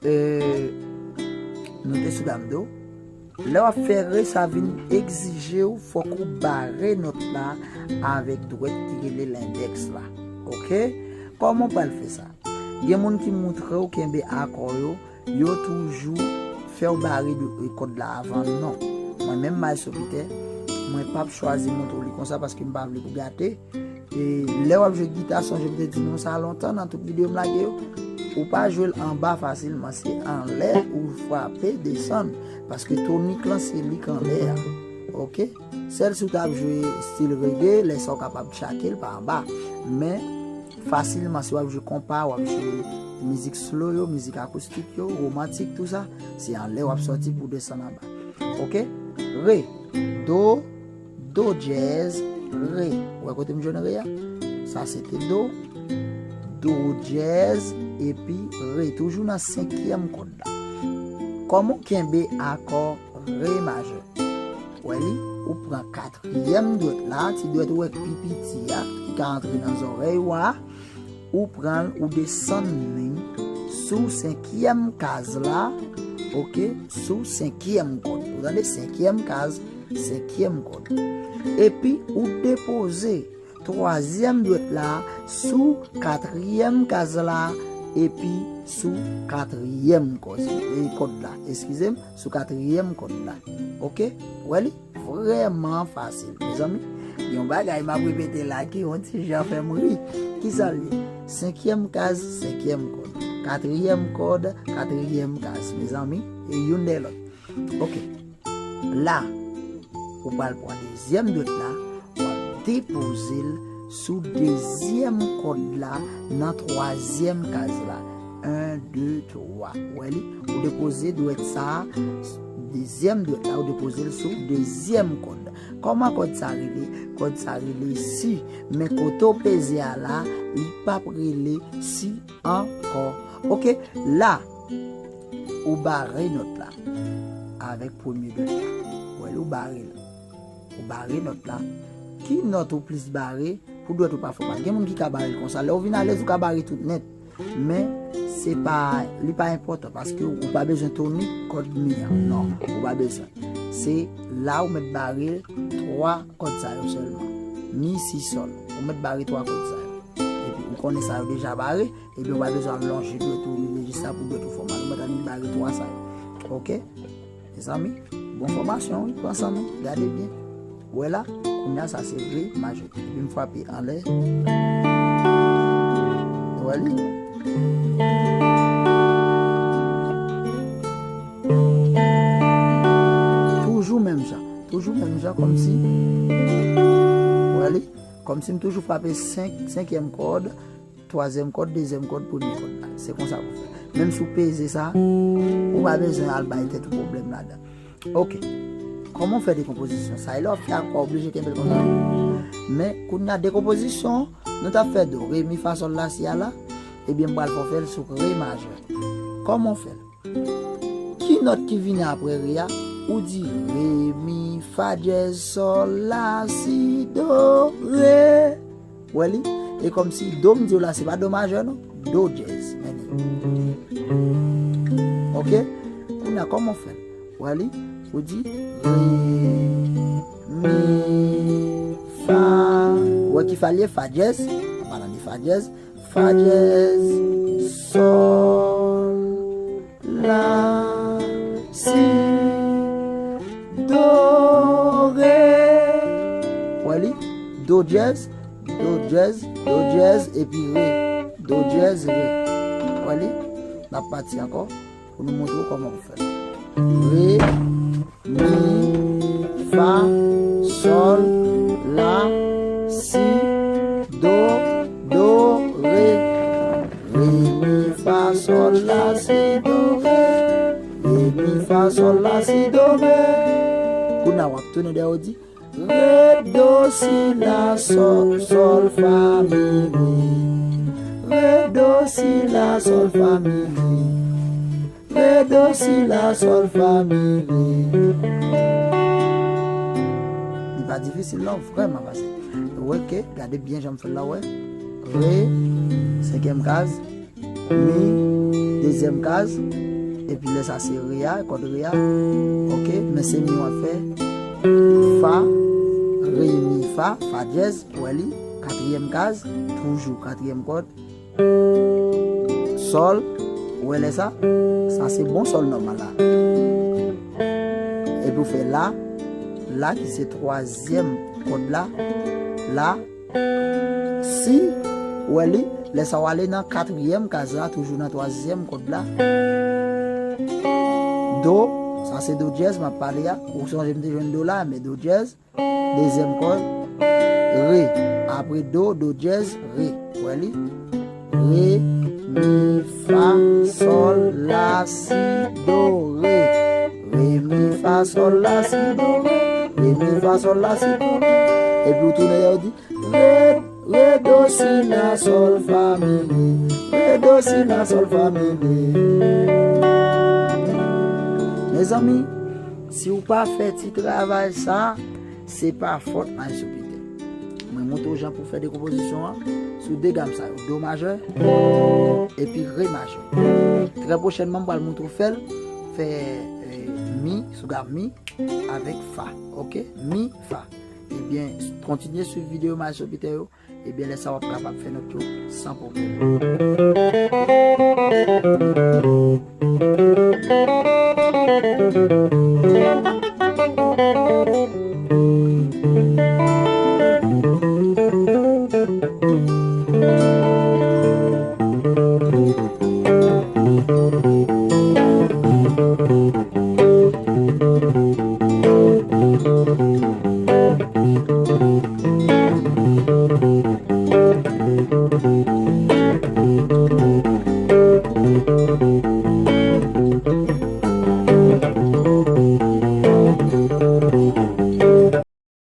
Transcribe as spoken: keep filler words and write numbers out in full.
euh, nou te sou gam do. Lè w ap fè re, sa vin egzije w, fòk ou bare nòt la avèk dwèt ki rele lendèks la. Oke? Kòman w pral fè sa? Gen moun ki montre w kenbe akò yo, yo toujou fè w bare de, e, kòd la avan non. Mwen menm, Maestro Peter, mwen p ap chwazi montre w li konsa paske m pa vle pou gate. E lè w ap jwe gita, sonje m te di nou sa lontan nan tout videyo m lage yo, ou pa jwe l anba fasilman, se anlè ou frape desann, paske tonik lan se li k anlè a. Oke? Sèl si w t ap jwe stil reggae, lè sa w kapab tchake l pa anba. Men, fasilman, si w ap jwe konpa, w ap jwe mizik slow yo, mizik akoustik yo, romantik, tou sa, se anlè w ap sòti pou desann anba. Oke? Re, do, do dyèz, re. Ou wè kote m jwenn re a? Sa se te do, do dyèz, epi re. Toujou nan senkyèm kòd la. Kòman w kenbe akò re majè? Ou wè li? Ou pran katriyèm dwèt la, ti dwèt ou wè k pi piti a, ki ka antre nan zòrèy ou a, ou pran l, ou desann li sou senkyèm kaz la, oke, sou senkyèm kòd. Ou tande? Senkyèm kaz, senkyèm kòd. Epi, ou depoze twazyèm dwèt la sou katriyèm kaz la, epi sou katriyèm kòz, e, kòd la, eskize m, sou katriyèm kòd la. Oke? Ou wè li? Vrèman fasil, mezanmi. Yon bagay m ap repete la ki yon ti jan fè m ri. Kisa l ye? Senkyèm kaz, senkyèm kòd. Katriyèm kòd, katriyèm kaz, mezanmi. E youn dèyè lòt. Oke. La, ou pral pran dezyèm dwèt la, w ap depoze l sou dezyèm kòd la nan twazyèm kaz la. En, de, twa. Ou wè li? Ou depoze dwèt sa a, dezyèm dwèt la, ou depoze l sou dezyèm kòd. Kòman kòd sa rele? Kòd sa rele si. Men kote w peze a la, li p ap rele si ankò. Oke, la, ou bare nòt la avèk premye dwèt la. Ou wè li, ou bare l. Ou bare nòt la. Ki nòt ou plis bare pou dwèt ou pa fè mal? Gen moun ki ka bare l konsa. Lè ou vin alèz, ou ka bare tout nèt. Men, se pa, li pa enpòtan paske ou pa bezwen tonik kòd mi an. Non, ou pa bezwen. Se la ou mèt bare twa kòd sa yo sèlman. Mi, si, sòl. Ou mèt bare twa kòd sa yo. Epi ou konnen sa yo deja bare, epi ou pa bezwen ap lonje dwèt ou, rive jis la pou dwèt ou fè w mal. Ou mèt annik bare twa sa yo. Oke? Mezanmi, bon fòmasyon, wi, pran san nou, gade byen. Ou wè la, kounye a sa se re majè. Epi m frape anlè. Ou wè li? Toujou menm jan. Toujou menm jan, kòmsi. Ou wè li? Kòmsi m toujou frape senk, senkyèm kòd, twazyèm kòd, dezyèm kòd, premye kòd la. Se konsa pou fè. Menm si w peze sa, ou pa bezwen al bay tèt ou pwoblèm ladan. Oke. Kòman w fè dekonpozisyon sa? E lè w ap fè akò, w oblije kenbe l konsa. Men, kounye a dekonpozisyon, nou t ap fè do, re, mi, fa, sòl, la, si a la, ebyen, m pral fè w fè l sou re majè. Kòman w fè l? Ki nòt ki vini apre re a? Ou di re, mi, fa dyèz, sòl, la, si, do, re. Ou wè li? E kòmsi do m di w la, se pa do majè non. Do dyèz. Men li. Oke? Kounye a, kòman w fè l? Ou wè li? Ou di re, mi, fa. Ou wè ki fa l ye? Fa dyèz. An palan de fa dyèz. Fa dyèz, sòl, la, si, do, re. Ou wè li? Do dyèz, do dyèz, do dyèz, epi re. Do dyèz, re. Ou wè li? N ap pati ankò pou nou montre w kòman pou fè l. Re, mi, fa, sòl, la, si, do, do, re. Re, mi, fa, sòl, la, si, do, re. Re, mi, fa, sòl, la, si, do, re. Kounye a w ap tounen dèyè, w di, re, do, si, la, sòl, sòl, fa, mi, re. Re, do, si, la, sòl, fa, mi, re. Re, do, si, la, sòl, fa, mi, re. Li pa difisil non, vrèman fasil. Ou wè ke, gade byen jan m fè l la, w wè. Re, senkyèm kaz, mi, dezyèm kaz, Epi lè sa se re a, kòd re a. Oke, men se mi w ap fè. Fa, re, mi, fa, fa dyèz, ou wè li, katriyèm kaz, toujou katriyèm kòd. Sòl, ou wè lè sa, sa se bon sòl nòmal la. Epi w fè la, la ki se twazyèm kòd la, la, si, ou wè li, lè sa w ale nan katriyèm kaz la, toujou nan twazyèm kòd la. Do, sa se do dyèz m ap pale a, ou sonje m te jwenn do la, men do dyèz, dezyèm kòd, re, apre do, do dyèz, re, ou wè li, re, mi, fa, sòl, la, si, do, re, re, mi, fa, sòl, la, si, do, re, re, mi, fa, sòl, la, si, do, re. Epi w tounen, ou di, re, re, do, si, la, sòl, fa, mi, re, re, do, si, la, sòl, fa, mi, re. Mezanmi, si w pa fè ti travay sa, se pa fòt Maestro Peter. Mwen montre w jan pou fè dekonpozisyon an sou de gam sa yo, do majè epi re majè. Trè pwochènman, m pral montre w fè l, fè, eh, mi sou gam mi avèk fa, oke? Mi, fa. Ebyen, kontinye swiv videyo Maestro Peter yo. Ebyen, lè sa w ap kapab fè nòt yo san pwoblèm.